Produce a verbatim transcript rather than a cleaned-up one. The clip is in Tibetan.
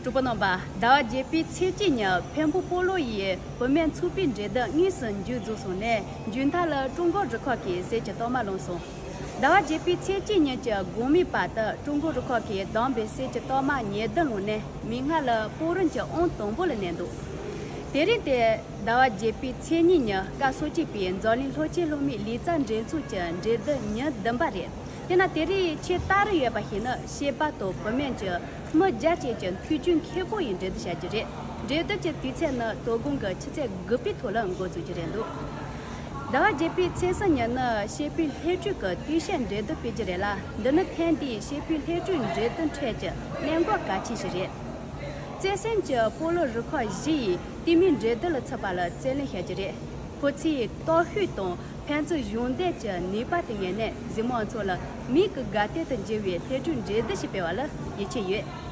གྲོགས་པོ་རྣམ་པ། ཟླ་བ་བརྒྱད་པའི་ཚེས་གཅིག་ཉིན་འཕན་པོ་སྤོ་ལོ་ཡི་བུད་མེད་ཚོགས་པའི་འགྲན་བསྡུར་དངོས་སུ་མཇུག་རྫོགས་སོང་ནས། མཇུག་མཐའ་ལ་ཀྲུང་གོ་རུ་ཁག་གིས་གསེར་གྱི་རྟགས་མ་བླངས་སོང་། ཟླ་བ་བརྒྱད་པའི་ཚེས་གཅིག་ཉིན་གྱི་དགོང་མོའི་བར་དུ་ཀྲུང་གོ་རུ་ཁག་གིས་བདམས་པའི་གསེར་གྱི་རྟགས་མ་ཉེར་བདུན་བླངས་ནས། མིག་སྔར་ལ་ཕོ་རོན་གྱི་ཨང་དང་པོ་ལ་གནས་འདུག་དེ་རིང་སྟེ་ཟླ་བ་བརྒྱད་པའི་ཚེས་གཉིས་ཉིན་སྐབས་སོ་གཅིག་པའི་འཛམ་གླིང་སློབ་ཆེན་སློབ་མའི་ལུས་རྩལ་འགྲན་ཚོགས་ཀྱི་འགྲན་བསྡུར་ཉིན་བདུན་པ་རེད། དེས་ན་དེ་རིང་ཆེས་སྟབས་རེ་ཡོད་པ་ཞིག་ནི་སྐྱེས་པ་དང་བུད་མེད་ཀྱི་མི་བརྒྱ་ཅན་གྱི་མཐུན་རྐྱེན་མཁས་པོ་ཡིས་འགྲན་བསྡུར་བྱ་རྒྱུ་རེད། འགྲན་བསྡུར་གྱི་དུས་ཚོད་ནི་དོ་དགོང་གི་ཆུ་ཚོད་དགུ་པའི་ཐོག་ལ་འགོ་འཛུགས་རྒྱུ་རེད་འདུག་ཟླ་བ་བརྒྱད་པའི་ཚེས་གསུམ་ཉིན་ནི་སྐྱེས་པའི་ལྷན་སྒྲུང་གི་དུས་ཆེན་འགྲན་བསྡུར་སྤེལ་རྒྱུ་རེད་ལ། འདི་ནི་ཐེངས་འདིའི་སྐྱེས་པའི་ལྷན་སྒྲུང་འགྲན་བསྡུར་ཁྲོད་ཀྱི་གནད་འགག་གལ་ཆེན་ཞིག་རེད། བརྩེ་སེམས་ཀྱི་སྤོ་ལོ་རུ་ཁག་བཞི་ཡིས་དེ་མིན་འགྲན་བསྡུར་ལ་ཚུད་པ་ལ་རྩོད་ལེན་བྱ་རྒྱུ་རེད། ཁོ་ཚོས་སྟོབས་ཤུགས་དང་ཕན་ཚུན་གཞོགས་འདེགས་ཀྱི་ནུས་པ་དེ་ངེས་ནས་གཟིགས་མོ་ཚོ་ལ་མིག་གི་དགའ་སྟོན་དུ་འགྱུར་བའི་ལྷན་སྒྲུང་འགྲན་བསྡུར་ཞིག་སྤེལ་བ་ལ་ཡིད་ཆེས་ཡོད།